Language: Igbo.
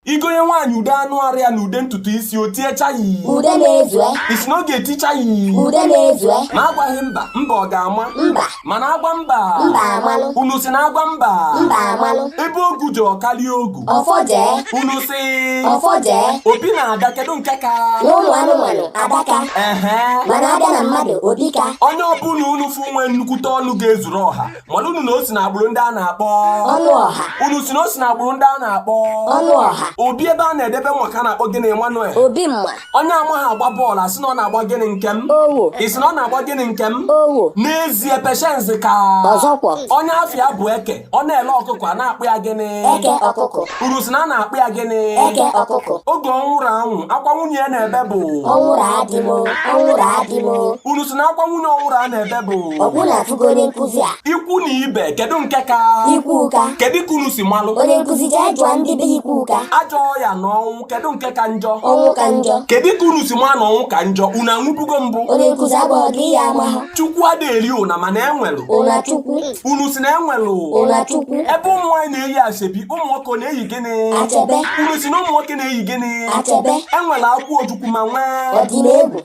Igonye nwaanyị ude anụ arụ ya na ude ntutu isi, o tiecha yi. Ude na-ezue. Isi na ọ ga-eticha yi. Ude na-ezue. Ma agwaghị mba, mba ọ ga-ama? Mba. Mana agwa mba. Mba amalụ. Unu si na agwa mba. Mba amalụ. Ebe ogu ji ọkalie ogu. Ọfọ jee. Unu si. Ọfọ jee. Obi na Ada, kedu nke ka? N'ụmụ anụmanụ, adaka. Ehe. Mana abịa na mmadụ, obi ka. Onye ọbụla unu fụ nwee nnukwute ọnụ ga-ezuru ọha, mana unu na o si na agbụrụ ndị a na-akpọ Ọnụ ọha. Unu si na o si na agbụrụ ndị a na-akpọ Ọnụ ọha. Obi ebe a na-edebe mma ka a na-akpọ gịnị, Emmanuel? Obi mma. Onye amaghị agba bọọlụ, asị na ọ na-agba gịnị nke m? Owo. Ị sị na ọ na-agba gịnị nke m? Owo. N'ezie, Patience ka. Ọzọkwọ. Onye afịa bụ Eke, ọ na-ele ọkụkọ, a na-akpụ ya gịnị? Eke ọkụkọ. Unu si na a na-akpụ ya gịnị? Eke ọkụkọ. Oge ọ nwụrụ anwụ, akwa nwunye ya na-ebe bụ? Ọnwụrụ adịmo, ọnwụrụ adịmo. Unu si na akwa nwunye ọnwụrụ a na-ebe bụ? Ọkwụ na-afụgo onye nkụzi a. Ikwu na ibe, kedu nke ka? Ikwu ka. Kedu ka unu si malụ? Onye nkụzi, jee jụọ ndị be ikwu ka. Ajọ ọya na ọnwụ, kedu nke ka njọ? Ọnwụ ka njọ. Kedu ka unu si maa na ọnwụ ka njọ? Unu anwụbugo mbụ? Onye nkụzi, agbaghọ gị ya amahọ. Chukwu adịghị ụna, mana enwelụ. Ụna Chukwu. Unu si na enwelụ. Ụna Chukwu. Ebe ụmụ nwaanyị na-eyi asoebi, ụmụ nwoke ọ na-eyi gịnị? Achebe. Unu si na ụmụ nwoke na-eyi gịnị? Achebe. Enwere akwụ Ojukwu ma nwee Ọdịnegwu.